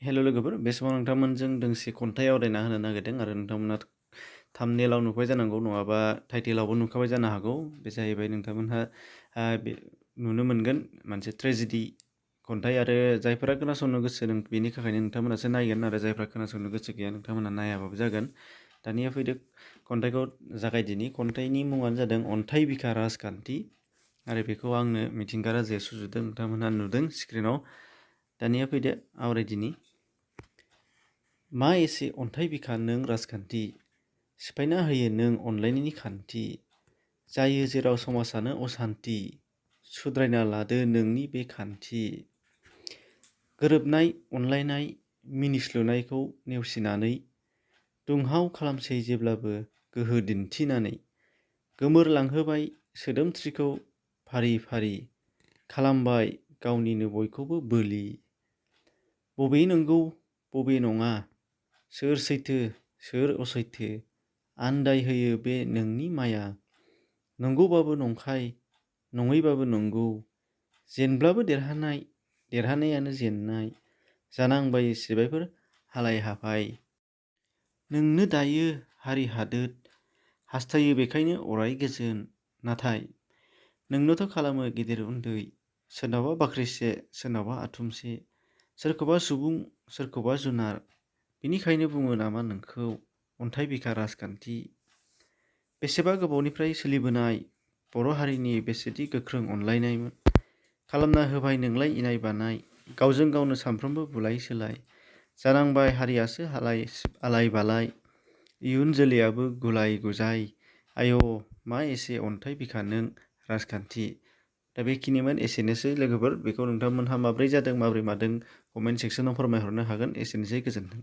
हेल' लोगोफोर, बे समाव नोंथांमोनजों दोंसे खन्थाइ आवरायना होनो नागिरदों आरो नोंथांमोना थाम्बनेइलाव नुबाय जानांगौ, नङाबा टाइटेलावबो नुखाबाय जानो हागौ। बे जाहैबाय नोंथांमोनहा बे नुनो मोनगोन मोनसे ट्रेजेडि खन्थाइ, आरो जायफोरा खोनासंनो गोसो बेनि थाखायनो नोंथांमोनासो नायगोन, आरो जायफ्रा खोनासंनो गोसो गैया नोंथांमोना नायाबाबो जागोन। दानिया फैदो खन्थाइखौ जागायदिनि। खन्थाइनि मुङानो जादों अन्थाइ बिखा राजखान्थि, आरो बेखौ आंनो मिथिंगा राजाया सुजुदों, नोंथांमोनहा नुदों स्क्रिनाव। दानिया फैदो आवरायदिनि। मा एसे अन्थाइ बिखा नों राजखान्थि, सिफायना होयो नों अनलायनायनि खान्थि, जायो जेराव समाजानो असान्थि, सुद्रायना लादो नोंनि बे खान्थि। गोरोबनाय अनलायनाय मिनिस्लुनायखौ नेवसिनानै, दुंहाव खालामसै जेब्लाबो गोहो दिन्थिनानै, गोमोरलांहोबाय सोदोमस्रिखौ फारि फारि, खालामबाय गावनिनो बयखौबो बोलि। बबे नंगौ बबे नङा, सोर सैथो सोर असैथो, आन्दाय होयो बे नोंनि माया। नंगौबाबो नंखाय नङैबाबो नंगौ, जेनब्लाबो देरहानाय देरहानायानो जेननाय, जानांबाय सिबायफोर हालाय हाफाय। नोंनो दायो हारि हादोर, हास्थायो बेखायनो अराय गोजोन, नाथाय नोंनोथ' खालामो गेदेर उन्दै, सोरनावबा बाख्रिसे सोरनावबा आथुमसे, सोरखौबा सुबुं सोरखौबा जुनार, बिनिखायनो बुङो नामा नोंखौ अन्थाइ बिखा राजखान्थि। बेसेबा गोबावनिफ्राय सोलिबोनाय बर' हारिनि बेसेदि गोख्रों अनलायनायमोन, खालामना होबाय नोंलाय इनाय बानाय, गावजों गावनो सानफ्रोमबो बुलाय सोलाय, जानांबाय हारियासो आलाय बालाय, इयुन जोलैयाबो गुलाय गुजाय, आय' मा एसे अन्थाइ बिखा नों राजखान्थि। दा बेखिनिमोन, एसेनोसै लोगोफोर। बेखौ नोंथांमोनहा माब्रै जादों माब्रै मादों कमेन्ट सेक्सनाव फोरमायहरनो हागोन। एसेनोसै, गोजोन्थों।